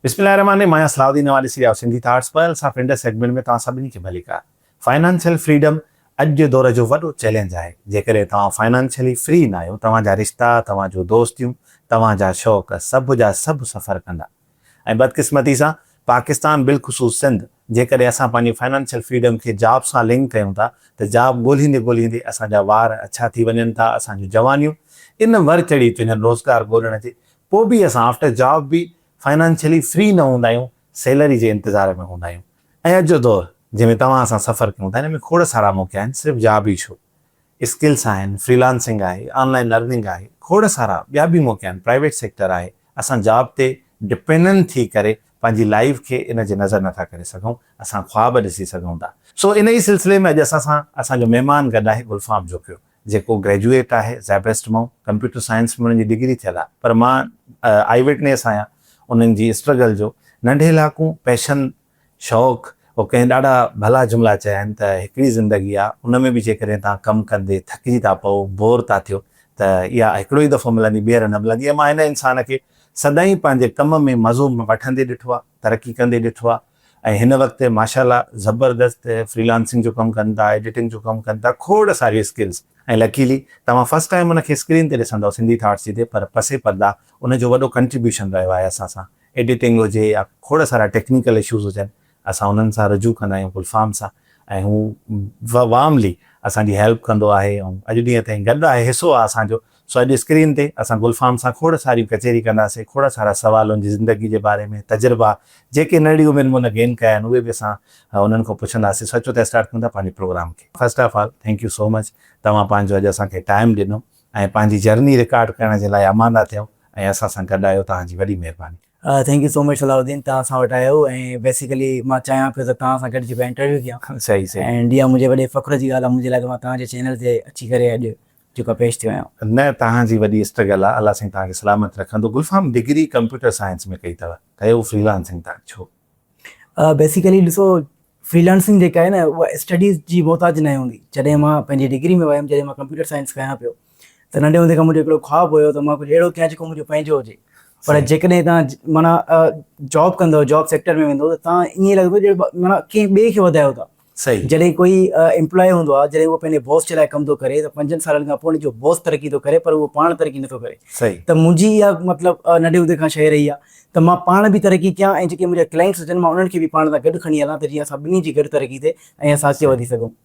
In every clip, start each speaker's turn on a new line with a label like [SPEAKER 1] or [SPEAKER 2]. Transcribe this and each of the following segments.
[SPEAKER 1] بسم الله الرحمٰن الرحيم مان آهيان صلاح الدين اوهان ڏسي رهيا آهيو سنڌي ٿاٽس پرل سان فرينڊس سيگمينٽ ۾ توهان سڀني کي ڀليڪار. فائنانشل فريڊم اڄ جي دور جو وڏو چئلينج آهي. جيڪڏهن توهان فائنانشلي فري ناهيو توهان جا رشتا، توهان جون دوستيون، توهان جا شوق سڀ جا سڀ سفر ڪندا. ۽ بدقسمتي سان پاڪستان بالخصوص سنڌ جيڪڏهن اسان پنهنجي فائنانشل فريڊم کي جاب سان لنڪ ڪيون ٿا ته جاب ڳولهيندي ڳولهيندي اسان جا وار اڇا ٿي وڃن ٿا اسان جون جوانيون ان ور چڙهي ٿيون وڃن روزگار ڳولڻ جي پوء به اسان آفٽر جاب به فائنانشلي فري نه هوندا آهيون سيلري جي انتظار ۾ هوندا آهيون ۽ اڄ جو دور جنهن ۾ توهان اسان سفر ڪيون ٿا ان ۾ کوڙ سارا موقعا آهن صرف جاب ئي ڇو اسڪلس آهن فريلانسنگ آهي آن لائن لرننگ آهي کوڙ سارا ٻيا به موقعا آهن پرائيويٽ سيڪٽر آهي اسان جاب تي ڊپينڊنٽ ٿي ڪري پنهنجي لائيف کي ان جي نظر نٿا ڪري سگهون اسان خواب ڏسي سگهون ٿا سو ان ئي سلسلي ۾ اڄ اسان سان اسان جو مهمان گڏ آهي گلفام جوکيو جيڪو گريجوئيٽ آهي زيبسٽ مان ڪمپيوٽر سائنس ۾ انهن جي ڊگري ٿيل آهي پر مان آئي وٽنيس آهيان انهن جي اسٽرگل جو ننڍي لاڪون پيشن شوق او ڪنهن ڏاڍا ڀلا جملا چيا آهن ته هڪڙي زندگي آهي ان ۾ به جيڪڏهن توهان ڪم ڪندي ٿڪجي ٿا پئو بور ٿا ٿيو ته اها هڪڙو ئي دفعو ملندي ٻيهر نه ملندي ۽ مان هن انسان کي سدائين پنهنجي ڪم ۾ مزو وٺندي ڏٺو آهي ترقي ڪندي ڏٺو آهي ۽ هن وقت ماشاء الله زبردست فري لانسنگ جو ڪم ڪن ٿا ايڊيٽنگ جو ڪم ڪن ٿا کوڙ ساريون اسڪلز ۽ لڪيلي توهان فرسٽ ٽائيم ان کي اسڪرين تي ڏسندؤ سنڌي ٿاٽس جي تي پر پس پرده ان جو وڏو ڪنٽريبيوشن رهيو آهي اسان سان ايڊيٽنگ هجي يا کوڙ سارا ٽيڪنيڪل اشوز هجن اسان انهن سان رجوع ڪندا آهيون گلفام سان ۽ هو وارملي اسان جي هيلپ ڪندو آهي ۽ اڄ ڏينهن تائين گڏ آهي حصو آهي اسان جو سو اڄ اسڪرين تي اسان گلفام سان کوڙ ساريون ڪچهري ڪنداسين کوڙ سارا سوال ان جي زندگي جي باري ۾ تجربا جيڪي ننڍڙي عمر ۾ ان گين ڪيا آهن اهي به اسان انهن کان پڇنداسين سو اچو ته اسٽارٽ ڪيون ٿا پنهنجي پروگرام کي first of all thank you سو مچ توهان پنهنجو اڄ اسان کي ٽائيم ڏنو ۽ پنهنجي جرني رڪارڊ ڪرڻ جي لاء امانده ٿيو ۽ اسان سان گڏ آهيو توهان جي وڏي مهرباني.
[SPEAKER 2] Thank you so much Salahuddin توهان اسان وٽ آيو ۽ بيسيڪلي مان چاهيان پيو ته توهان سان گڏجي پيا انٽرويو ڪيان
[SPEAKER 1] صحيح صحيح
[SPEAKER 2] اينڊ اها منهنجي وڏي فخر جي ڳالهه آهي منهنجي لاء ته مان توهان جي چينل تي اچي ڪري اڄ جيڪو پيش ٿيو آهيان.
[SPEAKER 1] نه توهان جي وڏي اسٽرگل آ الله سائين توهان کي سلامت رکندو گلفام ڊگري ڪمپيوٽر سائنس ۾ ڪئي اٿو ڪيو فريلانسنگ تان ڇو؟
[SPEAKER 2] بيسيڪلي ڏسو فريلانسنگ جيڪا آهي نه اها اسٽڊيز جي محتاج ناهي هوندي جڏهن مان پنهنجي ڊگري ۾ ويم جڏهن مان ڪمپيوٽر سائنس ڪيان پيو ته ننڍي هوندي کان منهنجو هڪڙو خواب هيو ته مان ڪجهه اهڙو ڪيان جيڪو منهنجو پنهنجو هجي پر جيڪڏهن توهان معنيٰ جاب ڪندو جاب سيڪٽر ۾ ويندو ته توهان ائين لڳندو ڄڻ معنيٰ ڪنهن ٻئي کي وڌايو ٿا
[SPEAKER 1] صحيح.
[SPEAKER 2] جڏهن ڪوئي ايمپلائي هوندو آهي جڏهن اهو پنهنجي باس جي لاء ڪم ٿو ڪري ته پنجن سالن کان پوء ان جو باس ترقي ٿو ڪري پر اهو پاڻ ترقي نٿو ڪري
[SPEAKER 1] صحيح.
[SPEAKER 2] ته منهنجي اها مطلب ننڍي هوندي کان شيء رهي آهي ته مان پاڻ به ترقي ڪيان ۽ جيڪي منهنجا ڪلائنٽس هجن مان انهن کي به پاڻ سان گڏ کڻي هلان ته جيئن اسان ٻنهي جي گڏ ترقي ٿئي ۽ اسان اڳتي وڌي سگهون.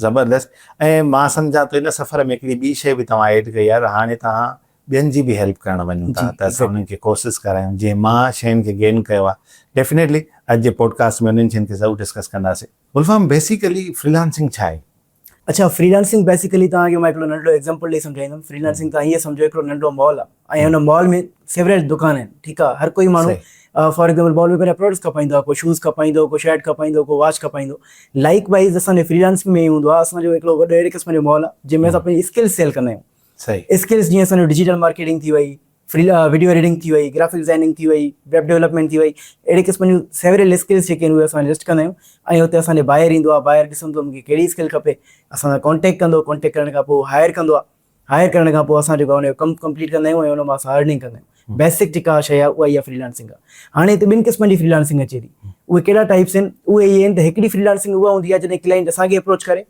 [SPEAKER 1] زبردست ۽ مان سمجهان ٿو ان سفر ۾ هڪڙي ٻي شيء به توهان ايڊ ڪئي آهي ته هاڻي توهان ٻين جي به هيلپ ڪرڻ وڃون ٿا ته اسان انهن کي ڪورسز ڪرايون جيئن مان شين کي گين ڪيو آهي ڊيفينيٽلي اڄ جي پوڊڪاسٽ ۾ انهن شين کي ضرور ڊسڪس ڪنداسين. گلفام بيسيڪلي فريلانسنگ ڇا آهي؟
[SPEAKER 2] اڇا فريلانسنگ بيسيڪلي توهان کي مان هڪڙو ننڍڙو ايگزامپل ڏئي سمجهائيندم فريلانسنگ توهان ائين سمجهو هڪڙو ننڍڙو مال آهي ۽ ان مال ۾ سيورل دڪان آهن ٺيڪ آهي هر ڪوئي ماڻهو فار ايگزامپل مال ۾ پنهنجا پروڊڪٽس کپائيندو آهي ڪو شوز کپائيندو ڪو شرٽ کپائيندو ڪو واچ کپائيندو لائيڪ وائز اسان جي فريلانسنگ ۾ ائين هوندو آهي اسان جو هڪڙو وڏو اهڙي قسم جو مال آهي جنهن ۾ اسان پنهنجي اسڪلز سيل ڪندا آهيون
[SPEAKER 1] صحيح.
[SPEAKER 2] اسڪلز جيئن اسان جو ڊجيٽل مارڪيٽنگ ٿي وئي، فري وڊيو ايڊيٽنگ ٿي وئي، گرافڪ ڊزائننگ ٿي وئي، ويب ڊولپمينٽ ٿي وئي، اهڙي قسم جون سيورل اسڪلز جيڪي آهن اهي اسان لسٽ ڪندا آهيون ۽ اتي اسان ڏي بائر ايندو آهي، بائر ڏسندو مون کي ڪهڙي اسڪل کپي، اسان سان ڪانٽيڪٽ ڪندو، ڪانٽيڪٽ ڪرڻ کان پوء هائر ڪندو آهي، هائر ڪرڻ کان پوء اسان جيڪو آهي ان جو ڪم ڪمپليٽ ڪندا آهيون ۽ ان مان اسان ارننگ ڪندا آهيون. بيسڪ جيڪا شيء آهي اها اها فريلانسنگ آهي. هاڻي هتي ٻن قسمن جي فريلانسنگ اچي ٿي. اهي ڪهڙا ٽائپس آهن؟ اهي اهي آهن ته هڪڙي فريلانسنگ اها هوندي آهي جڏهن ڪلائنٽ اسان کي اپروچ ڪري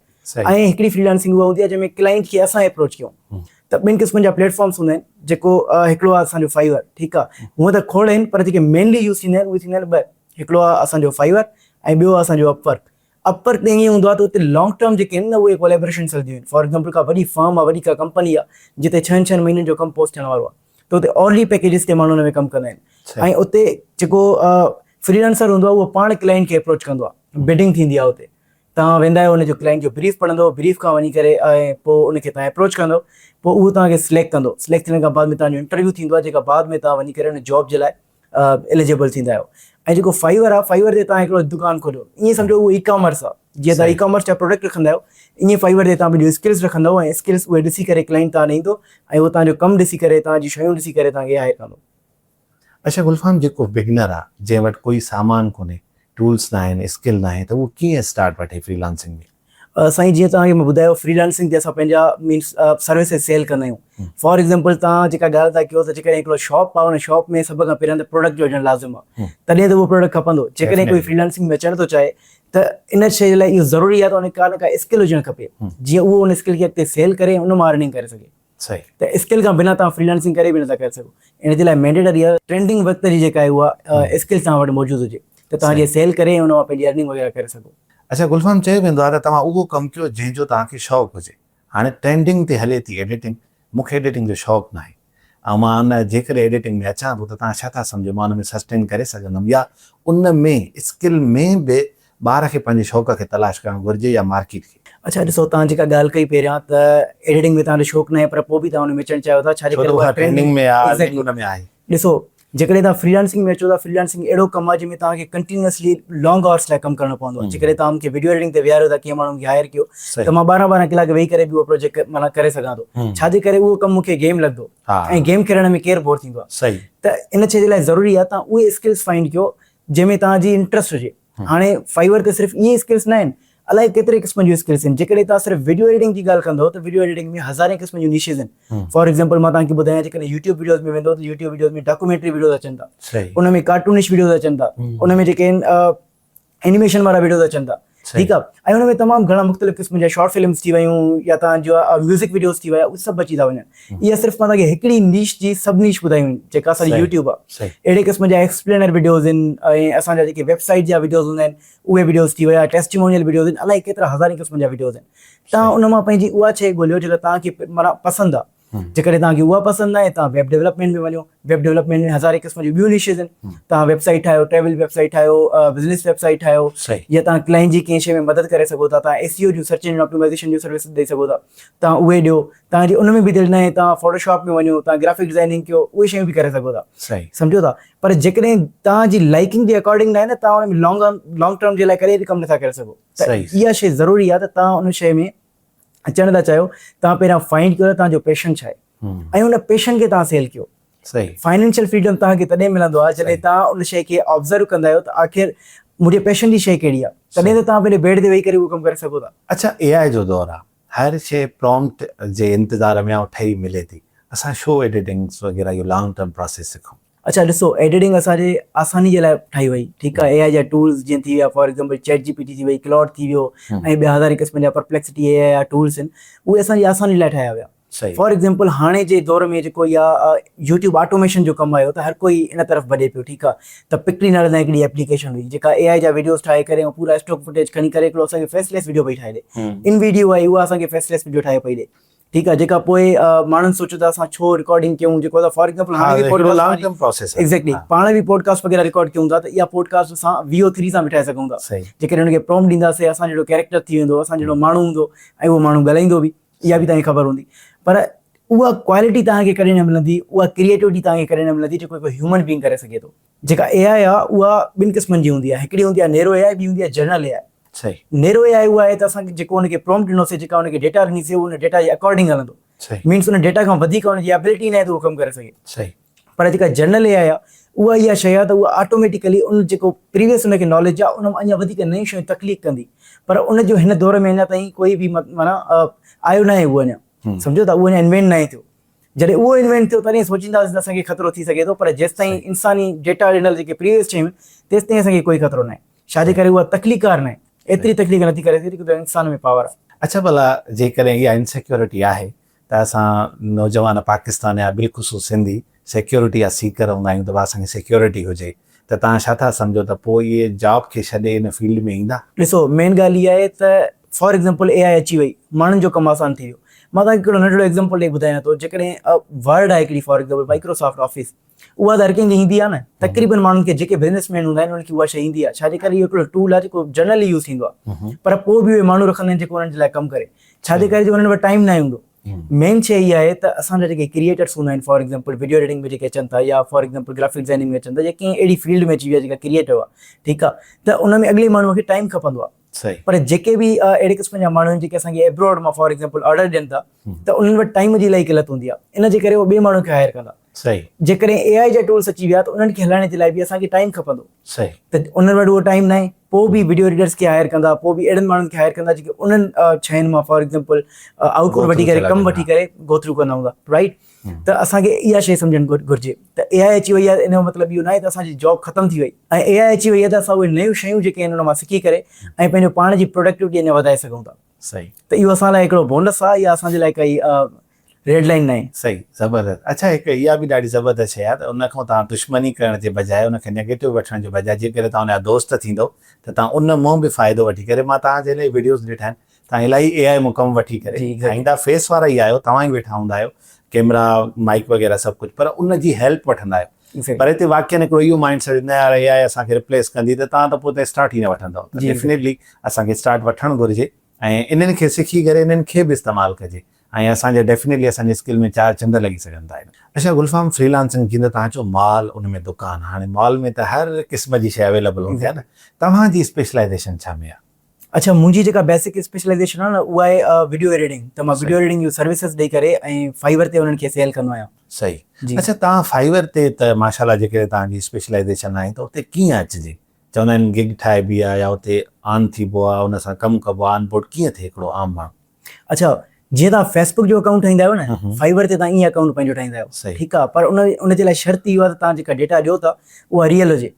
[SPEAKER 2] ۽ هڪڙي فري لانسنگ اها هوندي آهي جنهن ۾ ڪلائنٽ کي اسان اپروچ ڪيون ته ٻن قسمن جا پليٽ فارمس هوندا آهن جيڪو هڪڙو آهي اسان جو فائيور ٺيڪ آهي هونئن ته کوڙ آهن پر جيڪي مينلي يوز ٿيندا آهن اهي ٿيندا آهن ٻه هڪڙو آهي اسان جو فائيور ۽ ٻيو آهي اسان جو اپ ورڪ اپ ورڪ تي ائين هوندو آهي ته اتي لانگ ٽرم جيڪي آهن نه اهي ڪوليبريشنس هلنديون آهن فار ايگزامپل ڪا وڏي فرم آهي وڏي ڪا ڪمپني آهي جتي ڇهن ڇهن مهينن جو ڪم پوسٽ ٿيڻ وارو آهي ته اتي اورلي پيڪيجز تي ماڻهو ان ۾ ڪم ڪندا آهن ۽ اتي جيڪو فريلانسر هوندو آهي اهو پاڻ ڪلائنٽ کي اپروچ ڪندو آهي بڊنگ ٿيندي آهي اتي توهان ويندا آهيو ان جو ڪلائنٽ جو بريف پڙهندو بريف کان وڃي ڪري ۽ پوء ان کي توهان اپروچ ڪندو پوء اهو توهان کي سليڪٽ ڪندو سليڪٽ ٿيڻ کان بعد ۾ توهان جو انٽرويو ٿيندو آهي جيڪا بعد ۾ توهان وڃي ڪري ان جاب جي لاء اليجبل ٿيندا آهيو ۽ جيڪو فائيور آهي فائيور تي توهان هڪڙو دڪان کوليو ائين سمجهو اهو اي ڪامرس آهي جيئن توهان اي ڪامرس جا پروڊڪٽ رکندا آهيو ائين فائيور تي توهان پنهنجو اسڪلس رکندو ۽ اسڪلس اهي ڏسي ڪري ڪلائنٽ توهان ڏي ايندو ۽ اهو توهان جو ڪم ڏسي ڪري توهان جون شيون ڏسي ڪري توهان کي هائر ڪندو.
[SPEAKER 1] اڇا گلفام جيڪو بگنر آ جنهن وٽ ڪوئي سامان ڪونهي ٽولس ناهن اسڪل ناهي ته اهو ڪيئن اسٽارٽ وٺي فري لانسنگ ۾.
[SPEAKER 2] سائين جيئن توهان کي مان ٻڌايو فري لانسنگ تي اسان پنهنجا مينس سروسز سيل ڪندا آهيون. فار ايگزامپل توهان جيڪا ڳالهه ٿا ڪيو ته جيڪڏهن هڪڙو شاپ آهي ان شاپ ۾ سڀ کان پهريان ته پروڊڪٽ جو هجڻ لازم آهي تڏهن ته اهو پروڊڪٽ کپندو. جيڪڏهن ڪوئي فري لانسنگ ۾ اچڻ ٿو چاهي ته ان شيء جي لاء اهو ضروري آهي ته ان کي ڪا نه ڪا اسڪل هجڻ کپي جيئن اهو ان اسڪل کي اڳتي سيل ڪري ۽ ان مان ارننگ ڪري سگهي. ته اسڪل کان بنا توهان فري لانسنگ ڪري به نٿا ڪري سگهو. ان جي لاء مينڊيٽري آهي ٽرينڊنگ وقت جي جيڪا آهي اها اسڪل توهان وٽ موجود هجي ته توهان جيئن سيل ڪري ۽ ان مان پنهنجي ارننگ وغيره ڪري سگهو.
[SPEAKER 1] اڇا گلفام چيو ويندو آهي ته توهان اهو ڪم ڪيو جنهن جو توهان کي شوق هجي. هاڻي ٽرينڊنگ تي هلي ٿي ايڊيٽنگ، مون کي ايڊيٽنگ جو شوق ناهي ۽ مان ان جيڪڏهن ايڊيٽنگ ۾ اچان ٿو ته توهان ڇا ٿا سمجهو مان ان ۾ سسٽين ڪري سگهندم يا ان ۾ اسڪل ۾ به ٻار کي پنهنجي شوق کي تلاش ڪرڻ گهرجي يا مارڪيٽ کي.
[SPEAKER 2] اڇا ڏسو توهان جيڪا ڳالهه ڪئي پهريان ته ايڊيٽنگ ۾ توهان کي شوق ناهي پر پوء به توهان ان ۾ اچڻ چاهيو ٿا ڇا جي
[SPEAKER 1] ڇو
[SPEAKER 2] ڪري
[SPEAKER 1] ته
[SPEAKER 2] اها
[SPEAKER 1] اها
[SPEAKER 2] ٽرينڊنگ
[SPEAKER 1] ٽرينڊنگ ۾ آهي
[SPEAKER 2] ايگزيڪٽلي
[SPEAKER 1] ان ۾ آهي.
[SPEAKER 2] ڏسو جيڪڏهن توهان فري لانسنگ ۾ اچو ٿا فري لانسنگ اهڙو ڪم آهي جنهن ۾ توهان کي ڪنٽينيوسلي لانگ آورس لاء ڪم ڪرڻو پوندو آهي جيڪڏهن توهان مون کي وڊيو ايڊيٽنگ تي ويهاريو ٿا ڪنهن ماڻهو مون کي هائر ڪيو ته مان 12 12 ڪلاڪ ويهي ڪري به اهو پروجيڪٽ معنيٰ ڪري سگهان ٿو ڇا جي ڪري اهو ڪم مون کي گيم لڳندو ۽ گيم کيڏڻ ۾ ڪير بور ٿيندو آهي ته ان شيء جي لاء ضروري آهي توهان اهي اسڪلس فائنڊ ڪيو جنهن ۾ توهان جي انٽرسٽ هجي. هاڻي فائيور تي صرف اهي اسڪلس نه آهن الائي ڪيتري قسمن جون اسڪلس آهن جيڪڏهن توهان صرف وڊيو ايڊيٽنگ جي ڳالهه ڪندو ته وڊيو ايڊيٽنگ ۾ هزارين قسمن جون نيشز آهن فار ايگزامپل مان توهان کي ٻڌايان جيڪڏهن يوٽيوب وڊيوز ۾ ويندو ته يوٽيوب وڊيوز ۾ ڊاڪومينٽري وڊيوز اچن ٿا ان ۾ ڪارٽونش وڊيوز اچن ٿا ان ۾ جيڪي آهن اينيميشن وارا وڊيوز اچن ٿا ٺيڪ آهي ۽ ان ۾ تمام گهڻا مختلف قسم جا شارٽ فلمز ٿي ويون يا توهان جو ميوزڪ وڊيوز ٿي ويا اهي سڀ اچي ٿا وڃن اها صرف مان توهان کي هڪڙي نيش جي سب نيش ٻڌايون آهن جيڪا اسان جي يوٽيوب آهي اهڙي قسم جا ايڪسپلينر وڊيوز آهن ۽ اسان جا جيڪي ويب سائيٽ جا وڊيوز هوندا آهن اهي وڊيوز ٿي ويا ٽيسٽيمونيل وڊيوز آهن الائي ڪيترا هزارين قسم جا وڊيوز آهن توهان ان مان پنهنجي اها شيء ڳوليو جيڪا توهان کي معنيٰ پسند آهي جيڪڏهن توهان کي اها پسند ناهي توهان ويب ڊولپمينٽ ۾ وڃو ويب ڊولپمينٽ ۾ هزارين قسم جون ٻيون نيشز آهن توهان ويب سائيٽ ٺاهيو ٽريول ويب سائيٽ ٺاهيو بزنس ويب سائيٽ ٺاهيو يا توهان ڪلائنٽ جي ڪنهن شيء ۾ مدد ڪري سگهو ٿا توهان ايس سي او جون سرچ انجن آپٽيمائزيشن جون سروسز ڏئي سگهو ٿا توهان اهي ڏيو توهان جي ان ۾ به دل ناهي توهان فوٽوشاپ ۾ وڃو توهان گرافڪ ڊزائننگ ڪيو اهي شيون به ڪري سگهو ٿا سمجهو ٿا پر جيڪڏهن توهان جي لائڪنگ جي اڪارڊنگ ناهي نه توهان ان ۾ لانگ لانگ ٽرم جي لاء ڪڏهن به ڪم نٿا ڪري سگهو ته اها شيء ضروري آهي ته توهان ان شيء ۾ اچڻ ٿا چاهيو توهان پهريان فائنڊ ڪيو ته توهان جو پيشن ڇا آهي ۽ ان پيشن کي توهان سيل ڪيو. فائنينشل فريڊم توهان کي تڏهن ملندو آهي جڏهن توهان ان شيء کي آبزرو ڪندا آهيو ته آخر منهنجي پيشن جي شيء ڪهڙي آهي تڏهن ته توهان پنهنجي بيڊ تي ويهي ڪري اهو ڪم ڪري سگهو ٿا.
[SPEAKER 1] اڇا اي آء جو دور آهي هر شيء پرامپٽ جي انتظار ۾ آهي ٺهي ملي ٿي اسان ڇو ايڊيٽنگس وغيره اهو لانگ ٽرم پراسيس سکون.
[SPEAKER 2] اڇا ڏسو ايڊيٽنگ اسان جي آساني جي لاء ٺاهي وئي ٺيڪ آهي اي آء جا ٽولز جيئن ٿي ويا فار ايگزامپل چيٽ جي پي ٽي ٿي وئي ڪلاڊ ٿي ويو ۽ ٻيا هزارين قسم جا پرپليڪسٽي اي آء جا ٽولز آهن اهي اسان جي آساني لاء ٺاهيا ويا فار ايگزامپل هاڻي جي دور ۾ جيڪو اها يوٽيوب آٽوميشن جو ڪم آيو ته هر ڪوئي ان طرف ڀڄي پيو ٺيڪ آهي ته پڪٽري نالي سان هڪڙي ايپليڪيشن هئي جيڪا اي آء جا ويڊيوز ٺاهي ڪري ۽ پورا اسٽاڪ فوٽيج کڻي ڪري هڪڙو اسان کي فيس ليس ويڊيو پئي ٺاهي ڏي ان ويڊيو آئي اها اسان کي فيس ليس ويڊيو ٺاهي پئي ڏي ٺيڪ آ جيڪا پوء ماڻهن سوچيو ته اسان ڇو رڪارڊنگ ڪيون جيڪو اسان فار ايگزامپل هاڻي به podcast
[SPEAKER 1] long term process
[SPEAKER 2] exactly پاڻ به پوڊڪاسٽ وغيره رڪارڊ ڪيون ٿا ته اها پوڊڪاسٽ اسان وي او 3 سان به ٺاهي سگهون ٿا جيڪڏهن ان کي پرومپٽ ڏينداسين اسان جهڙو ڪيريڪٽر ٿي ويندو اسان جهڙو ماڻهو هوندو ۽ اهو ماڻهو ڳالهائيندو به اها به توهان کي خبر هوندي پر اها ڪوالٽي توهان کي ڪڏهن نه ملندي اها ڪريئيٽوٽي توهان کي ڪڏهن نه ملندي جيڪو هڪ هيومن بينگ ڪري سگهي ٿو. جيڪا اي آء آ اها ٻن قسمن جي هوندي آ هڪڙي هوندي آ نيرو اي آء ٻي هوندي آ جنرل اي آء. نيرو اي آء اها آهي ته اسان جيڪو ان کي پرومپٽ ڏنوسي جيڪا ان کي ڊيٽا ڏني سي اهو ان ڊيٽا جي اڪارڊنگ هلندو مينس ان ڊيٽا کان وڌيڪ ان جي ابلٽي ناهي ته اهو ڪم ڪري سگهي پر جيڪا جنرل اي آء آ اها اها شيء آ ته اها آٽوميٽيڪلي ان جيڪو پريويس ان کي ناليج آ ان مان اڃا وڌيڪ نيون شيون تخليق ڪندي پر ان جو هن دور ۾ اڃا تائين ڪوئي به معنيٰ آيو ناهي اهو اڃا سمجهو ته اهو اڃا انوينٽ ناهي ٿيو. جڏهن اهو انوينٽ ٿيو تڏهن سوچينداسين ته اسان کي خطرو ٿي سگهي ٿو پر جيستائين انساني ڊيٽا ڏنل جيڪي پريويس شيون آهن تيستائين اسان کي ڪوئي خطرو ناهي ڇا جي ڪري اها تخليقڪار ناهي ايتري تخليق نٿي ڪري سگهي جيترو انسان ۾ پاور آهي.
[SPEAKER 1] اڇا ڀلا جيڪڏهن اها انسيڪيورٽي آهي ته اسان نوجوان پاڪستان يا بالخصوص سنڌي سيڪيورٽي جا سيڪر هوندا آهيون ته ڀا اسان کي سيڪيورٽي هجي ته توهان ڇا ٿا سمجهو ته پوء اهي جاب کي ڇڏي ان فيلڊ ۾ ايندا؟
[SPEAKER 2] ڏسو مين ڳالهه اها آهي ته فار ايگزامپل اي آء اچي وئي ماڻهن جو ڪم آسان ٿي ويو مان توهان کي هڪڙو ننڍڙو ايگزامپل ڏئي ٻڌايان ٿو جيڪڏهن ورڊ آهي هڪڙي فار ايگزامپل مائڪروسافٽ آفيس اها ته هر ڪنهن کي ايندي آهي نه تقريبن ماڻهن کي جيڪي بزنس مين هوندا آهن انهن کي اها شيء ايندي آهي ڇا جي ڪري اهو هڪڙو ٽول آهي جيڪو جنرلي يوز ٿيندو آهي پر پوء به اهي ماڻهو رکندا آهن جيڪو انهن جي لاء ڪم ڪري ڇا جي ڪري جو انهن وٽ ٽائيم ناهي هوندو مين شيء اها آهي ته اسان جا جيڪي ڪريئيٽرس هوندا آهن فار ايگزامپل وڊيو ايڊيٽنگ ۾ جيڪي اچن ٿا يا فار ايگزامپل گرافڪ ڊزائننگ ۾ اچن ٿا يا ڪنهن اهڙي فيلڊ ۾ اچي ويا جيڪا ڪريئيٽو آهي ٺيڪ آهي ته ان ۾ اڳلي ماڻهو کي ٽائيم کپندو آهي پر جيڪي به اهڙي قسم جا ماڻهو آهن جيڪي اسان کي ابروڊ مان فار ايگزامپل آرڊر ڏين ٿا ته انهن وٽ ٽائيم جي الاهي قلت هوندي آهي ان جي ڪري اهي ٻئي ماڻهو کي هائر ڪندا.
[SPEAKER 1] صحيح.
[SPEAKER 2] جيڪڏهن اي آء جا ٽولس اچي ويا ته انهن کي هلائڻ جي لاء به اسان کي ٽائيم کپندو.
[SPEAKER 1] صحيح.
[SPEAKER 2] ته انهن وٽ اهو ٽائيم ناهي. پوء به وڊيو ايڊيٽرس کي هائر ڪندا، پوء به اهڙن ماڻهن کي هائر ڪندا جيڪي انهن شين مان فار ايگزامپل آئوٽ پٽ وٺي ڪري ڪم وٺي ڪري گو ٿرو ڪندا هوندا رائيٽ. ته اسان کي اها شيء سمجهڻ گهرجي ته اي آء اچي وئي آهي ان جو مطلب اهو ناهي ته اسان جي جاب ختم ٿي وئي ۽ اي آء اچي وئي آهي ته اسان اهي نيون شيون جيڪي آهن ان مان سکي ڪري ۽ پنهنجو پاڻ جي پروڊڪٽيوٽي اڃا وڌائي سگهون ٿا.
[SPEAKER 1] صحيح.
[SPEAKER 2] ته اهو اسان لاء هڪڙو بونس آهي يا اسان جي لاء ڪائي ريڊ لائين ناهي.
[SPEAKER 1] صحيح زبردست اڇا هڪ اها به ڏاڍي زبردست شيء آهي ته ان کان توهان دشمني ڪرڻ جي بجاء ان کي نيگيٽو وٺڻ جي بجاء جيڪڏهن توهان ان جا دوست ٿيندو ته توهان ان مان به فائدو وٺي ڪري مان توهان جي الاهي وڊيوز ڏٺا آهن توهان الاهي اي آء مان ڪم وٺي ڪري ٺاهيندا فيس وارا ئي آهيو توهان ئي ويٺا هوندا آهيو ڪيمرا مائيڪ وغيره سڀ ڪجهه پر ان جي هيلپ وٺندا آهيو پر هتي واقعا هڪڙو اهو مائنڊ سيٽ نه يار اي آء اسان کي ريپليس ڪندي ته توهان ته پوء ته اسٽارٽ ئي نه وٺندو ته ڊيفنيٽلي اسان کي اسٽارٽ وٺڻ گهرجي ۽ انهن کي سکي ڪري انهن کي به استعمال ڪجي ۽ اسان جي ڊيفنيٽلي اسان جي اسڪل ۾ چار چنڊ لڳي سگهن ٿا. اڇا گلفام فري لانسنگ جيئن ته توهان چيو مال ان ۾ دڪان هاڻي مال ۾ ته هر قسم جي شيء اويليبل هوندي آهي نه توهان جي اسپيشلائيزيشن ڇا ۾ آهي؟
[SPEAKER 2] اڇا منهنجي جيڪا بيسڪ اسپيشلائيزيشن آهي نه اها آهي وڊيو ايڊيٽنگ ته مان وڊيو ايڊيٽنگ جون سروسز ڏئي ڪري ۽ فائيور تي انهن کي سيل ڪندو آهيان.
[SPEAKER 1] صحيح اڇا توهان فائيور تي ته ماشاءالله جيڪڏهن توهان جي اسپيشلائيزيشن آهي ته اتي ڪيئن اچجي چوندا آهن گگ ٺاهبي آهي يا اتي آن ٿيبو آهي ان سان ڪم ڪبو آهي آن بورڊ ڪيئن ٿئي هڪڙو عام ماڻهو.
[SPEAKER 2] اڇا جيئن توهان فيسبڪ جو اڪائونٽ ٺاهيندا آهيو نه فائيور تي توهان ائين اڪائونٽ پنهنجو ٺاهيندا آهيو ٺيڪ آهي پر ان ان جي لاء شرط اهو آهي ته توهان جيڪا ڊيٽا ڏيو ٿا اها ريئل هجي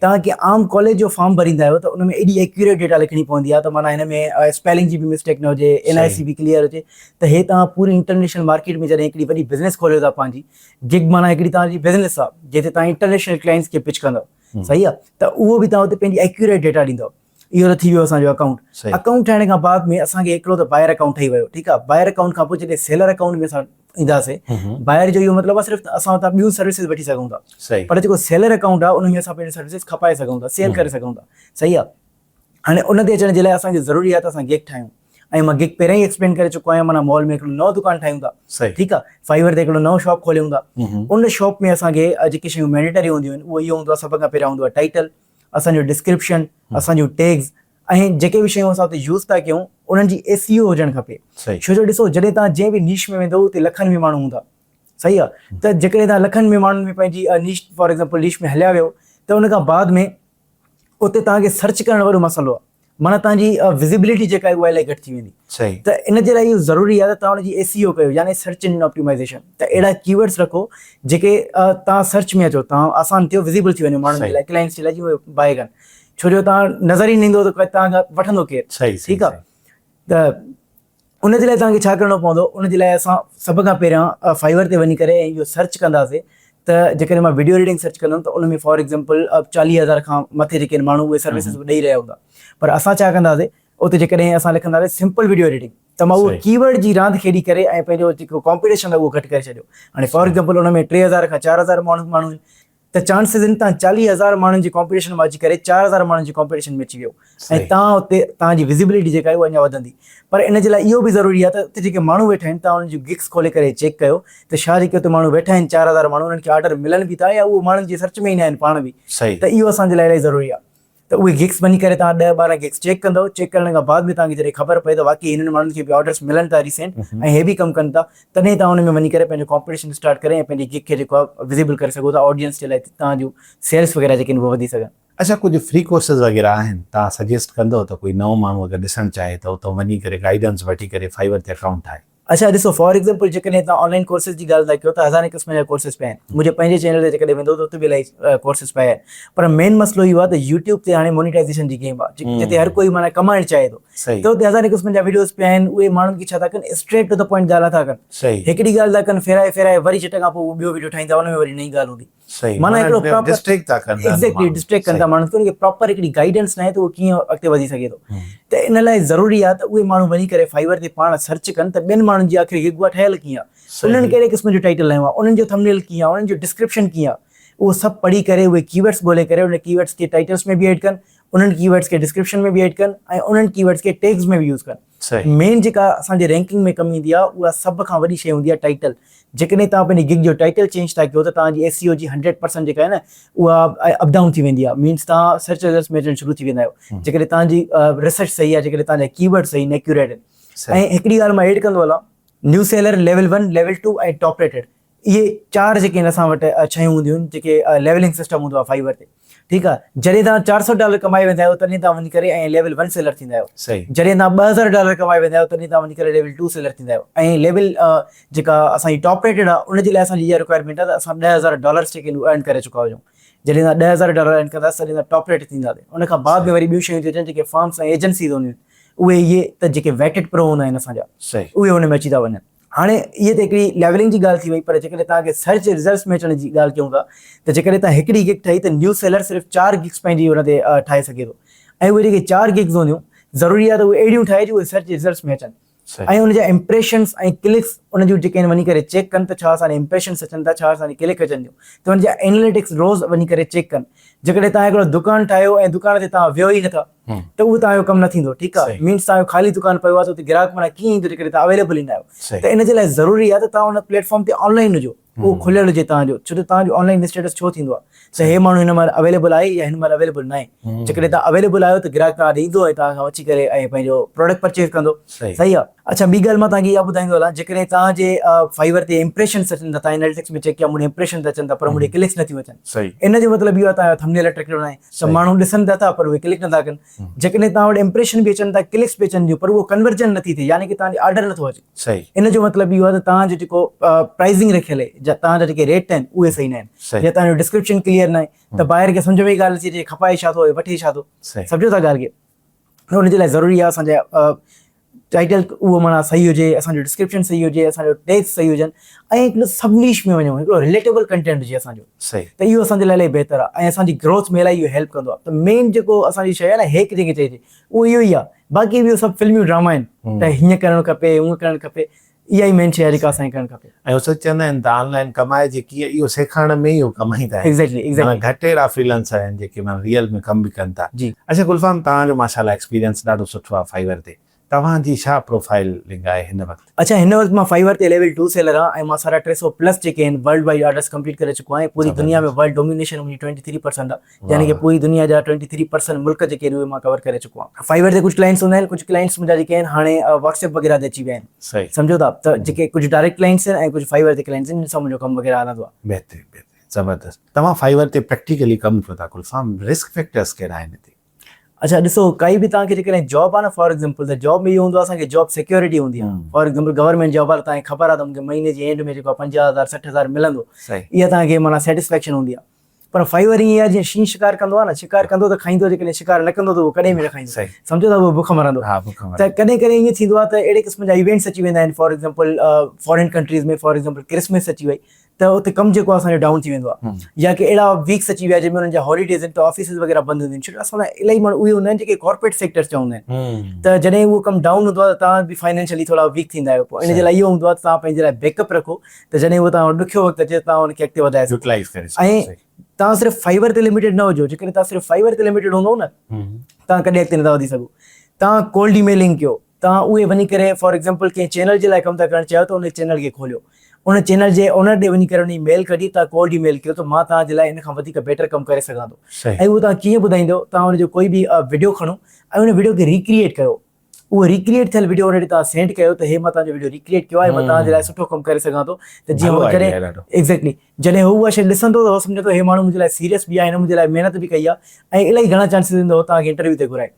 [SPEAKER 2] توهان ڪنهن عام ڪاليج جو فارم ڀريندا آهيو ته ان ۾ ايڏي ايڪيوريٽ ڊيٽا لکڻي پوندي آهي ته معنيٰ هن ۾ اسپيلنگ جي به مسٽيڪ نه هجي اين آء سي به ڪليئر هجي ته هي توهان پوري انٽرنيشنل مارڪيٽ ۾ جڏهن هڪڙي وڏي بزنس کوليو ٿا پنهنجي گگ معنيٰ هڪڙي توهان جي بزنس آهي جنهن تي توهان انٽرنيشنل ڪلائنٽس کي پچ ڪندو صحيح آهي ته اهو به توهان اتي پنهنجي ايڪيوريٽ ڊيٽا ڏيندو اهو ته ٿي ويو اسان جو اڪائونٽ. اڪائونٽ ٺاهڻ کان بعد ۾ اسان کي هڪڙو ته بائر اڪائونٽ ٺهي ويو ٺيڪ آهي بائر اڪائونٽ کان پوء جڏهن سيلر اڪائونٽ ۾ اسان اينداسين بائر جو اهو مطلب آهي صرف اسان اتان ٻيون سروسز وٺي سگهون ٿا پر جيڪو سيلر اڪائونٽ آهي ان ۾ اسان پنهنجي سروسز کپائي سگهون ٿا سيل ڪري سگهون ٿا صحيح آهي هاڻي ان تي اچڻ جي لاء اسان کي ضروري آهي ته اسان گيگ ٺاهيون ۽ مان گيگ پهريان ئي ايڪسپلين ڪري چڪو آهيان معنيٰ مال ۾ هڪڙو نئون دڪان ٺاهيون ٿا ٺيڪ آهي فائيور تي هڪڙو نئون شاپ کوليون ٿا ان شاپ ۾ اسان کي جيڪي شيون مينڊيٽري هونديون آهن اهو اهو هوندو آهي سڀ کان پهريان هوندو آهي ٽائيٽل اسان جو ڊسڪرپشن، اسان جون ٽيگز ۽ جيڪي به شيون اسان اتي يوز ٿا ڪيون انهن جي ايس اي او هجڻ کپي. ڇو جو ڏسو جڏهن توهان جنهن به نيش ۾ ويندو اتي لکن ۾ ماڻهو هوندا صحيح آهي ته جيڪڏهن توهان لکن ۾ ماڻهن ۾ پنهنجي نيش فار ايگزامپل نيش ۾ هليا ويو ته ان کان بعد ۾ اتي توهان کي سرچ ڪرڻ وڏو مسئلو آهي معنيٰ توهان جي وزيبلٽي جيڪا آهي اها الائي گهٽ ٿي ويندي ته ان جي لاء اهو ضروري آهي ته توهان ان جي ايس اي او ڪيو يعني سرچ انجن آپٽيمائزيشن ته اهڙا ڪي ورڊس رکو جيڪي توهان سرچ ۾ اچو توهان آسان ٿيو وزيبل ٿي وڃو ماڻهن جي لاء ڪلائنٽس جي لاء جيئن اهي باء ڪن ڇو جو توهان نظر ئي نه ايندو ته توهان کان وٺندو ڪير ٺيڪ آهي ته ان جي لاء توهان کي ڇا ڪرڻو پوندو ان جي لاء اسان سڀ کان پهريان فائيور تي وڃي ڪري ۽ اهو سرچ ڪنداسي ته جيڪڏهن مان وڊيو ايڊيٽنگ سرچ ڪندم ته ان ۾ فار ايگزامپل 40,000 کان مٿي جيڪي آهن ماڻهو اهي سروسز به ڏئي رهيا هوندا پر اسان ڇا ڪنداسي اتي جيڪڏهن اسان لکنداسي سمپل وڊيو ايڊيٽنگ ته مان اهو ڪي ورڊ جي راند کيڏي ڪري ۽ پنهنجو جيڪو ڪامپيٽيشن آهي اهو گهٽ ڪري ڇڏيو هاڻي فار ايگزامپل ان ۾ 3000 کان 4000 ماڻهو ماڻهو آهن ته چانسز آهن تان 40,000 ماڻهن جي ڪامپيٽيشن مان اچي ڪري 4000 ماڻهن جي ڪامپيٽيشن ۾ اچي ويو ۽ تان اتي تان جي وزيبلٽي جيڪا آهي اها اڃا وڌندي پر ان جي لاء اهو به ضروري آهي ته اتي جيڪي ماڻهو ويٺا آهن تان انهن جون گگس کولي ڪري چيڪ ڪيو ته ڇا جيڪي اتي ماڻهو ويٺا آهن 4000 ماڻهو انهن کي آرڊر ملن به ٿا يا اهو ماڻهن جي سرچ ۾ ئي نه آهن پاڻ به ته اهو اسان جي لاء الاهي ضروري آهي ته اهي گگس وڃي ڪري توهان ڏهه ٻارهن گگس چيڪ ڪندؤ، چيڪ ڪرڻ کان بعد ۾ توهان کي جڏهن خبر پئي ته واقعي هنن ماڻهن کي به آرڊرس ملن ٿا ريسينٽ ۽ هي به ڪم ڪن ٿا تڏهن توهان ان ۾ وڃي ڪري پنهنجو ڪامپيٽيشن اسٽارٽ ڪري ۽ پنهنجي گگ کي جيڪو آهي وزيبل ڪري سگهو ٿا آڊينس جي لاء توهان جون سيلس وغيره جيڪي آهن اهي وڌي سگهن.
[SPEAKER 1] اڇا ڪجهه فري ڪورسز وغيره آهن توهان سجيسٽ ڪندو ته ڪوئي نئون ماڻهو اگر ڏسڻ چاهي ته اتان وڃي ڪري گائيڊنس وٺي ڪري فائيور تي اڪائونٽ ٺاهي.
[SPEAKER 2] اڇا ڏسو فار ايگزامپل جيڪڏهن توهان آنلائن ڪورسز جي ڳالهه ٿا ڪيو ته هزارين قسم جا ڪورسز پيا آهن منهنجي پنهنجي چينل تي جيڪڏهن ويندو ته اتي به الاهي ڪورسز پيا آهن پر مين مسئلو اهو آهي ته يوٽيوب تي هاڻي مونيٽائزيشن جي گيم آهي جتي هر ڪوئي معنيٰ ڪمائڻ چاهي ٿو ته اتي هزارين قسمن جا ويڊيوز پيا آهن اهي ماڻهن کي ڇا ٿا ڪن اسٽريٽ ٽو the point ڳالهه نٿا ڪن هڪڙي ڳالهه ٿا ڪن ڦيرائي ڦيرائي وري چٽ کان پوء ٻيو ويڊيو ٺاهيندا ان ۾ وري نئين ڳالهه هوندي
[SPEAKER 1] صحيح معنيٰ هڪڙو پراپر ڊسٽريڪٽ ٿا ڪن
[SPEAKER 2] ايگزيڪٽلي ڊسٽريڪٽ ڪن ٿا ماڻهن کي ان کي پراپر هڪڙي گائيڊنس ناهي ته اهو ڪيئن اڳتي وڌي سگهي ٿو ته ان لاء ضروري آهي ته اهي ماڻهو وڃي ڪري فائيور تي پاڻ سرچ ڪن ته ٻين ماڻهن جي آخر گگ اها ٺهيل ڪيئن آهي انهن ڪهڙي قسم جو ٽائيٽل هنيو آهي انهن جو ٿمنيل ڪيئن آهي انهن جو ڊسڪرپشن ڪيئن آهي اهو سڀ پڙهي ڪري اهي ڪي ورڊس ڳولي ڪري ان ڪي ورڊس کي ٽائيٽلس ۾ به ايڊ ڪن انهن ڪي ورڊس کي ڊسڪرپشن ۾ به ايڊ ڪن ۽ انهن ڪي ورڊس کي ٽيگز ۾ به يوز ڪن مين جيڪا اسان جي رينڪنگ ۾ ڪم ايندي آهي اها سڀ کان وڏي شيء هوندي آهي ٽائيٽل جيڪڏهن توهان پنهنجي گگ جو ٽائيٽل چينج ٿا ڪيو ته توهان جي ايس سي او جي هنڊريڊ پرسنٽ جيڪا آهي نه اها اپ ڊائون ٿي ويندي آهي مينس توهان سرچ رزلٽس ۾ اچڻ شروع ٿي ويندا آهيو جيڪڏهن توهان جي ريسرچ صحيح آهي جيڪڏهن توهان جا ڪي ورڊ صحيح آهن ايڪيوريٽ آهن ۽ هڪڙي ڳالهه مان ايڊ ڪندو هلان new seller level one level two ۽ top rated. اهي چار جيڪي آهن اسان وٽ شيون هونديون آهن جيڪي ليولنگ سسٽم هوندو آهي فائيور تي. ٺيڪ آهي جڏهن توهان 400 ڊالر ڪمائي ويندا آهيو تڏهن توهان وڃي ڪري ۽ ليول 1 سيلر ٿيندا آهيو. جڏهن توهان 2000 ڊالر ڪمائي ويندا آهيو تڏهن توهان وڃي ڪري ليول 2 سيلر ٿيندا آهيو ۽ ليول جيڪا اسان جي ٽاپ ريٽيڊ آهي ان جي لاء اسان جي اها رڪوائرمينٽ آهي ته اسان 10000 ڊالرس جيڪي آهن اهي ارن ڪري چڪا هجون. جڏهن توهان 10000 ڊالر ارن ڪندا تڏهن توهان ٽاپ ريٽ ٿيندا. ان کان بعد ۾ وري ٻيون شيون ٿيون اچن جيڪي فرمس ۽ ايجنسيز هونديون آهن اهي اهي ته جيڪي ويٽيڊ پرو هوندا آهن اسان جا اهي ان ۾ اچي ٿا وڃن. هاڻي اهي ته هڪڙي ليولنگ جي ڳالهه ٿي وئي پر جيڪڏهن توهان کي سرچ رزلٽس ۾ اچڻ جي ڳالهه ڪيون ٿا ته جيڪڏهن توهان هڪڙي گگ ٺاهي ته نيو سيلر صرف چار گگس پنهنجي ان تي ٺاهي سگهي ٿو ۽ اهي جيڪي چار گگس هونديون ضروري آهي ته اهي اهڙيون ٺاهي جو اهي سرچ رزلٽس ۾ اچن ۽ ان جا امپريشنس ۽ ڪلڪس ان جون جيڪي آهن وڃي ڪري چيڪ ڪن ته ڇا اسان ڏي امپريشنس اچن ٿا ڇا اسان ڏي ڪلڪ اچن ٿيون ته ان جا ايناليٽڪس روز وڃي ڪري چيڪ ڪن. جيڪڏهن توهان هڪڙو دڪان ٺاهيو ۽ دڪان تي توهان ويو ئي نٿا ته اهو توهان جو ڪم نه ٿيندو ٺيڪ آهي مينس توهان جو خالي دڪان پيو آهي ته اتي گراهڪ معنيٰ ڪيئن ايندو جيڪڏهن توهان اويليبل ئي نه آهيو ته ان جي لاء ضروري آهي ته توهان ان پليٽ فارم تي آن لائن هجو اهو کليل هجي توهان جو ڇو ته توهان جو آن لائن اسٽيٽس ڇو ٿيندو آهي ته هي ماڻهو هن مهل اويليبل آهي يا هن مهل اويليبل ناهي جيڪڏهن توهان اويليبل آهيو ته گراهڪ توهان ڏي ايندو ۽ توهان کان اچي ڪري ۽ پنهنجو پراڊڪٽ پرچيز ڪندو صحيح آهي. اڇا ٻي ڳالهه مان توهان کي اها ٻڌائيندو هلان جيڪڏهن توهان جي فائيور تي امپريشنس اچن ٿا توهان اناليٽڪس ۾ چيڪ ڪيا مون ڏي امپريشن ته اچن ٿا پر مون ڏي ڪلڪس نٿيون اچن ان جو مطلب اهو آهي توهان جو ٿمبنيل اٽريڪٽو ناهي ته ماڻهو ڏسن ته ٿا پر اهي ڪلڪ نٿا ڪن جيڪڏهن توهان وٽ امپريشن به اچن ٿا ڪلڪس به اچن ٿيون پر اهو ڪنورجن نٿي ٿئي يعني ڪي توهان ڏي آرڊر نٿو اچي ان جو مطلب اهو آهي ته توهان جو جيڪو پرائزنگ رکيل آهي يا توهان جا جيڪي ريٽ آهن اهي صحيح نه آهن يا توهان جو ڊسڪرپشن ڪليئر ناهي ته بائر کي سمجهه ۾ ئي ڳالهه نٿي اچي کپائي ڇا ٿو وٺي ڇا ٿو سمجهو ٿا ڳالهه کي ان جي لاء ضروري آهي اسان جا ٽائيٽل اهو معنيٰ صحيح هجي اسان جو ڊسڪرپشن صحيح هجي اسان جو ٽيڪس صحيح هجن ۽ هڪڙو سب نيش ۾ وڃون هڪڙو رليٽيبل ڪنٽينٽ هجي اسان جو
[SPEAKER 1] صحيح
[SPEAKER 2] ته اهو اسان جي لاء الاهي بهتر آهي ۽ اسان جي گروٿ ۾ الاهي اهو هيلپ ڪندو آهي ته مين جيڪو اسان جي شيء آهي نه هيڪ جنهن کي چئجي اهو اهو ئي آهي باقي ٻيو سڀ فلميون ڊراما آهن ته هيئن ڪرڻ کپي هونئن ڪرڻ کپي اها ئي مين شيء آهي جيڪا اسان کي ڪرڻ کپي.
[SPEAKER 1] ۽ هو سچ چوندا آهن ته آن لائن ڪمائجي ڪيئن اهو سيکارڻ ۾ ئي هو ڪمائيندا آهن.
[SPEAKER 2] Exactly exactly.
[SPEAKER 1] معنيٰ گهٽ اهڙا فريلانسر آهن جيڪي معنيٰ ريئل ۾ ڪم به ڪن ٿا.
[SPEAKER 2] جي.
[SPEAKER 1] اڇا گلفام توهان جو ماشاء الله ايڪسپيرينس ڏاڍو سٺو آهي فائيور تي توهان جي ڇا پروفائيل لنگ آهي هن وقت؟
[SPEAKER 2] اڇا هن وقت مان فائيور تي ليول ٽو سيلر آهيان ۽ مان ساڍا 300 پلس جيڪي آهن ورلڊ وائيڊ آرڊرس ڪمپليٽ ڪري چڪو آهيان ۽ پوري دنيا ۾ ورلڊ ڊومينيشن منهنجي 23% آهي. يعني ڪي پوري دنيا جا 23% ملڪ جيڪي آهن اهي مان ڪور ڪري چڪو آهيان. فائيور تي ڪجهه ڪلائنٽس هوندا آهن ڪجهه ڪلائنٽس منهنجا جيڪي آهن هاڻي واٽس ايپ وغيره تي اچي ويا آهن سمجهو ٿا ته جيڪي ڪجهه ڊائريڪٽ ڪلائنٽس آهن ۽ ڪجهه فائيور تي ڪلائنٽس آهن جن سان منهنجو ڪم وغيره هلندو آهي.
[SPEAKER 1] بهترين بهترين زبردست توهان فائيور تي پريڪٽيڪلي ڪم ڪيو ٿا گلفام رسڪ فيڪٽرس ڪهڙا آهن هتي؟
[SPEAKER 2] اڇا ڏسو ڪائي به توهان کي جيڪڏهن جاب آهي نه فار ايگزامپل ته جاب ۾ اهو هوندو آهي اسان کي جاب سيڪيورٽي هوندي آهي فار ايگزامپل گورنمينٽ جاب آهي ته توهان کي خبر آهي ته مون کي مهيني جي اينڊ ۾ جيڪو آهي 50000 60000 ملندو اها توهان کي معنيٰ سيٽسفيڪشن هوندي آهي پر فائيور ائين آهي جيئن شينهن شڪار ڪندو آهي نه شڪار ڪندو ته کائيندو جيڪڏهن شڪار نه ڪندو ته اهو ڪڏهن به نه کائيندو سمجهو ته اهو بک مرندو ته ڪڏهن ڪڏهن ائين ٿيندو آهي ته اهڙي قسم جا ايونٽس اچي ويندا آهن for example foreign countries ۾ for example Christmas اچي وئي ته اتي ڪم جيڪو آهي اسان جو ڊائون ٿي ويندو آهي يا ڪي اهڙا ويڪس اچي ويا جنهن ۾ انهن جا هاليڊيز آهن ته آفيسز وغيره بند هونديون آهن ڇو جو اسان وٽ الاهي ماڻهو اهي هوندا آهن جيڪي ڪارپوريٽ سيڪٽرز جا هوندا آهن ته جڏهن اهو ڪم ڊائون هوندو آهي ته توهان به فائنينشلي ٿورا ويڪ ٿيندا آهيو پوء ان جي لاء اهو هوندو آهي ته توهان پنهنجي لاء بيڪ اپ رکو ته جڏهن اهو توهان وٽ ڏکيو وقت اچي ته توهان ان کي اڳتي وڌائي سگهو
[SPEAKER 1] يوٽيلائز ڪري سگهو
[SPEAKER 2] ۽ توهان صرف فائيور تي لميٽيڊ نه هجو جيڪڏهن توهان صرف فائيور تي لميٽيڊ هوندو نه توهان ڪڏهن اڳتي نٿا وڌي سگهو توهان ڪولڊ اي ميلنگ ڪيو توهان اهي وڃي ڪري فار ايگزامپل ڪنهن چينل جي لاء ڪم ٿا ڪرڻ چاهيو ته ان چينل کي کوليو ان چينل جي اونر ڏي وڃي ڪري ان جي ميل ڪڍي توهان ڪولڊ اي ميل ڪيو ته مان توهان جي لاء ان کان وڌيڪ بيٽر ڪم ڪري سگهان ٿو ۽ اهو توهان ڪيئن ٻڌائيندو توهان ان جو ڪوئي به وڊيو کڻو ۽ ان وڊيو کي ريڪريئيٽ ڪيو اهو ريڪريئيٽ ٿيل وڊيو ان ڏي توهان سينڊ ڪيو ته هي مان توهان جو وڊيو ريڪريئيٽ ڪيو آهي مان توهان جي لاء سٺو ڪم ڪري سگهان ٿو ته جيئن هو جڏهن ايگزيڪٽلي جڏهن هو اها شيء ڏسندو ته هو سمجهندو هي ماڻهو منهنجي لاء سيريس به آهي هن منهنجي لاء محنت به ڪئي آهي ۽ الاهي گهڻا چانسز آهن ته هو توهان کي انٽرويو تي گهرائي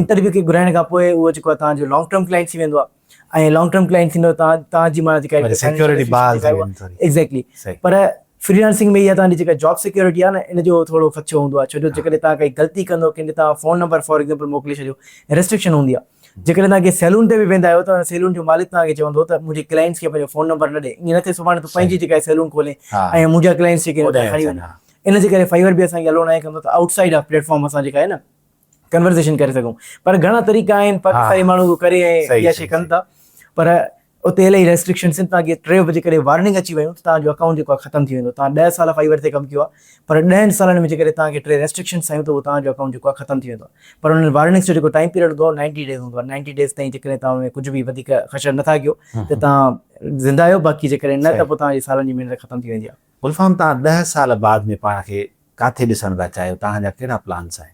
[SPEAKER 2] انٽرويو کي گهرائڻ کان پوء اهو جيڪو آهي توهان جو لانگ ٽرم ڪلائنٽ ٿي ويندو آهي ۽ لانگ ٽرم ڪلائنٽ ٿيندو توهان توهان جي معنيٰ جيڪا
[SPEAKER 1] سيڪيورٽي بحال ٿي ويندي
[SPEAKER 2] ايگزيڪٽلي پر فري لانسنگ ۾ اها توهان جي جيڪا جاب سيڪيورٽي آهي نه ان جو ٿورو خدشو هوندو آهي ڇو جو جيڪڏهن توهان ڪائي غلطي ڪندو ڪنهن تي توهان فون نمبر فار ايگزامپل موڪلي ڇڏيو ريسٽرڪشن هوندي آهي جيڪڏهن توهان ڪنهن سيلون تي به ويندا آهيو ته سيلون جو مالڪ توهان کي چوندو ته منهنجي ڪلائنٽس کي پنهنجو فون نمبر نه ڏي ائين نه ٿئي سڀاڻي تون پنهنجي جيڪا سيلون کولين ۽ منهنجا ڪلائنٽس جيڪي کڻي وڃ ان جي ڪري فائيور به اسان کي الو ناهي ڪندو ته out side of plate form اسان جيڪا آهي نه ڪنورزيشن ڪري سگهون پر گهڻا طريقا آهن پاڪستاني ماڻهو ڪري ۽ اها شي ڪن ٿا پر اتي الاهي ريسٽرڪشنس آهن توهان کي ٽي بجي ڪڏهن وارننگ اچي ويون ته توهان جو اڪائونٽ جيڪو آهي ختم ٿي ويندو توهان 10 سال فائيور تي ڪم ڪيو آهي پر 10 سالن ۾ جيڪڏهن توهان کي ٽي ريسٽرڪشنس آيون ته اهو توهان جو اڪائونٽ جيڪو آهي ختم ٿي ويندو پر انهن وارننگس جو جيڪو ٽائيم پيريڊ هوندو آهي 90 ڊيز هوندو آهي 90 ڊيز تائين جيڪڏهن توهان ۾ ڪجهه به وڌيڪ خشر نٿا ڪيو ته توهان زنده آهيو باقي جيڪڏهن نه ته پوء توهان جي سالن جي محنت ختم ٿي ويندي آهي.
[SPEAKER 1] گلفام توهان 10 سال بعد ۾ پاڻ کي ڪاٿي ڏسڻ ٿا چاهيو توهان جا ڪهڙا پلانس آهن؟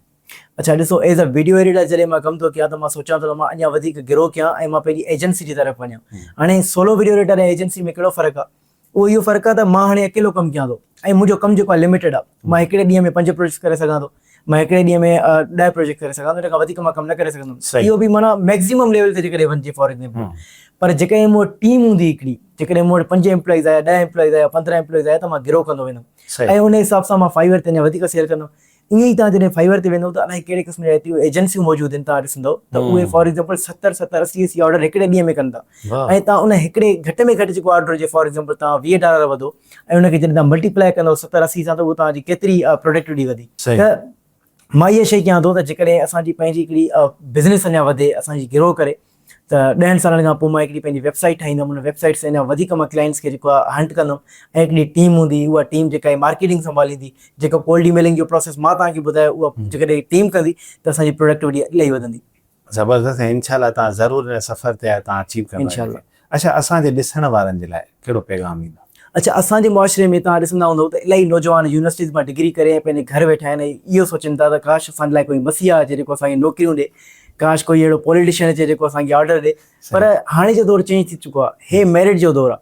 [SPEAKER 2] اڇا ڏسو ايز ا ويڊيو ايڊيٽر جڏهن مان ڪم ٿو ڪيان ته مان سوچان ٿو ته مان اڃا وڌيڪ گرو ڪيان ۽ مان پنهنجي ايجنسي جي طرف وڃان. هاڻي سولو ويڊيو ايڊيٽر ۽ ايجنسي ۾ ڪهڙو فرق آهي؟ اهو اهو فرق آهي ته مان هاڻي اڪيلو ڪم ڪيان ٿو ۽ منهنجو ڪم جيڪو آهي لميٽيڊ آهي. مان هڪڙي ڏينهن ۾ پنج پروجيڪٽس ڪري سگهان ٿو، مان هڪڙي ڏينهن ۾ 10 پروجيڪٽ ڪري سگهان ٿو، ان کان وڌيڪ مان ڪم نه ڪري سگهندم. اهو به معنيٰ ميڪزيمم ليول تي جيڪڏهن وڃجي فار ايگزامپل. پر جيڪڏهن مون وٽ ٽيم هوندي هڪڙي، جيڪڏهن مون وٽ پنج ايمپلائيز آيا، 10 ايمپلائيز آيا، 15 ايمپلائيز آيا ته مان گرو ڪندو ويندم ۽ ان حساب سان مان فائيور تي اڃا وڌيڪ سيل ڪندم. ائين ئي توهان جڏهن فائيور تي ويندؤ ته الائي ڪهڙي قسم جا ايتريون ايجنسيون موجود آهن توهان ڏسندؤ ته اهي فار ايگزامپل 70 70 80 80 آرڊر هڪڙي ڏينهن ۾ ڪن ٿا ۽ توهان ان هڪڙي گهٽ ۾ گهٽ جيڪو آرڊر هجي فار ايگزامپل توهان 20 ڊالر وڌو ۽ ان کي جڏهن توهان ملٽيپلائي ڪندؤ 70 80 سان ته اهو توهان جي ڪيتري پروڊڪٽوٽي وڌي ته مان اها شيء ڪيان ٿو ته جيڪڏهن اسان جي پنهنجي هڪڙي بزنس اڃا وڌي اسان جي گرو ڪري ته ڏهن سالن کان پوء مان هڪڙي پنهنجي ويب سائيٽ ٺاهيندم ان ويب سائيٽ سان اڃا وڌيڪ مان ڪلائنٽس کي جيڪو آهي هنٽ ڪندم ۽ هڪڙي ٽيم هوندي اها ٽيم جيڪا آهي مارڪيٽنگ سنڀاليندي جيڪو ڪولڊ اي ميلنگ جو پروسيس مان توهان کي ٻڌايو اها جيڪڏهن ٽيم ڪندي ته اسان جي پروڊڪٽوٽي الاهي وڌندي.
[SPEAKER 1] زبردست ۽ انشاء الله توهان ضرور ان سفر تي آهيو توهان اچيو ڪندا
[SPEAKER 2] انشاء الله.
[SPEAKER 1] اڇا اسان جي ڏسڻ وارن جي لاء ڪهڙو پيغام ڏيندا؟
[SPEAKER 2] اڇا اسان جي معاشري ۾ توهان ڏسندا هوندؤ ته الاهي نوجوان يونيورسٽيز مان ڊگري ڪري ۽ پنهنجي گهر ويٺا آهن ۽ اهو سوچين ٿا ته ڪاش اسان جي لاء ڪوئي مسيحا اچي جيڪو اسان کي نوڪريون ڏي، ڪاش ڪوئي اهڙو پوليٽيشن اچي جيڪو اسان کي آرڊر ڏي پر هاڻي جو دور چينج ٿي چڪو آهي هي ميرٽ جو دور آهي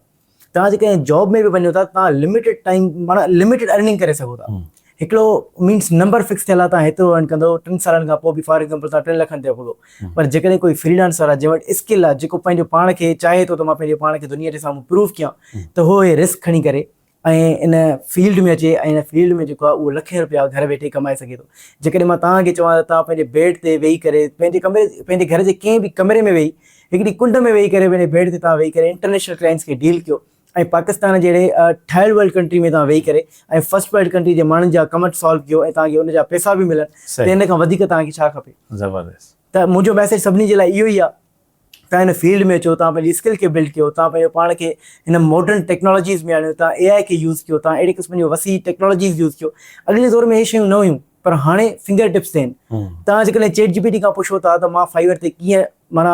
[SPEAKER 2] توهان جيڪڏهن جاب ۾ به وڃو ٿا توهان لميٽيڊ ٽائيم معنيٰ لميٽيڊ ارننگ ڪري سگهو ٿا هڪڙو مينس نمبر فڪس ٿيل آهي توهان هيترو ارن ڪندو ٽن سالن کان پوء به فار ايگزامپل توهان ٽن لکن تي پڳو پر جيڪڏهن ڪوئي فري لانسر آهي جنهن وٽ اسڪل آهي جيڪو پنهنجو پاڻ کي چاهي ٿو ته مان پنهنجو پاڻ کي دنيا جي سامهون پروف ڪيان ته هو هي رسڪ کڻي ڪري ۽ ان فيلڊ ۾ اچي ۽ ان فيلڊ ۾ جيڪو آهي اهو لکين روپيا گهر ويٺي ڪمائي سگهي ٿو جيڪڏهن مان توهان کي چوان ته توهان پنهنجي بيڊ تي ويهي ڪري پنهنجي ڪمري پنهنجي گهر جي ڪنهن به ڪمري ۾ ويهي هڪڙي ڪنڊ ۾ ويهي ڪري پنهنجي بيڊ تي توهان ويهي ڪري انٽرنيشنل ڪلائنٽس کي ڊيل ڪيو ۽ پاڪستان جهڙي ٿرڊ ورلڊ ڪنٽري ۾ توهان ويهي ڪري ۽ فرسٽ ورلڊ ڪنٽري جي ماڻهن جا ڪم سالو ڪيو ۽ توهان کي ان جا پئسا به ملن ته ان کان وڌيڪ توهان کي ڇا کپي.
[SPEAKER 1] زبردست.
[SPEAKER 2] ته منهنجو ميسيج سڀني جي لاء اهو ئي آهي توهان هن فيلڊ ۾ اچو توهان پنهنجي اسڪل کي بلڊ ڪيو توهان پنهنجو پاڻ کي هن ماڊرن ٽيڪنالاجيز ۾ آڻيو توهان اي آء کي يوز ڪيو توهان اهڙي قسم جون وسيع ٽيڪنالاجيز يوز ڪيو اڳلي دور ۾ اهي شيون نه هيون پر هاڻي فنگر ٽپس تي آهن توهان جيڪڏهن چيٽ جي پي ٽي کان پڇو ٿا ته مان فائيور تي ڪيئن معنيٰ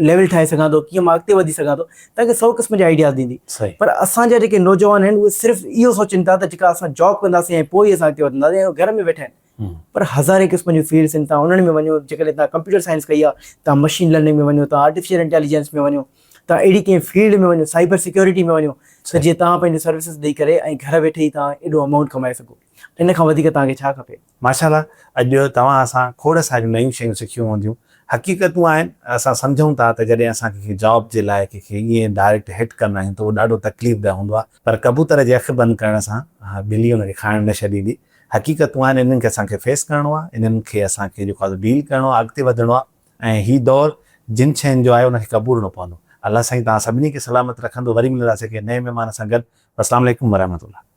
[SPEAKER 2] ليول ٺاهي سگهان ٿو ڪيئن مان اڳتي وڌي سگهان ٿو توهان کي سو قسم جا آئيڊياز ڏيندي پر اسان جا جيڪي نوجوان آهن اهي صرف اهو سوچين ٿا ته جيڪا اسان جاب ڪنداسين ۽ پوء ئي اسان اڳتي وڌنداسين ۽ گهر ۾ ويٺا آهن پر هزارين قسم جون فيلڊس آهن توهان انهن ۾ وڃو جيڪڏهن توهان ڪمپيوٽر سائنس ڪئي آهي توهان مشين لرننگ ۾ وڃو توهان آرٽيفيشل انٽيليجنس ۾ وڃو توهان اهڙي ڪنهن فيلڊ ۾ وڃو سائبر سيڪيورٽي ۾ وڃو ته جيئن توهان پنهنجون سروسز ڏئي ڪري ۽ گهر ويٺي ئي توهان ايڏو امائونٽ ڪمائي سگهو ان کان وڌيڪ توهان کي ڇا کپي.
[SPEAKER 1] ماشاءالله اڄ توهان اسان کوڙ ساريون نيون شيون سکيون هونديون. حقيقتون آهن اسان سمجهون ٿا ته جڏهن اسان ڪنهن کي جاب جي لاء ڪنهن کي ائين ڊائريڪٽ هٽ ڪندا آهيون ته اهو ڏاڍو تڪليف ده هوندو آهي پر ڪبوتر جي اک بند ڪرڻ سان ٻلي ان کي کائڻ نه ڇڏيندي. حقيقتون آهن انهن کي اسان کي فيس ڪرڻو آهي انهن کي اسان کي جيڪو آهي سو ڊيل ڪرڻو آهي اڳتي وڌڻو آهي ۽ هي دور جن شين جو آهي ان کي قبولڻو پوندو. الله سائين توهان سڀني کي سلامت رکندو وري ملنداسين ڪنهن نئين مهمان سان گڏ. والسلام عليڪم ورحمة الله.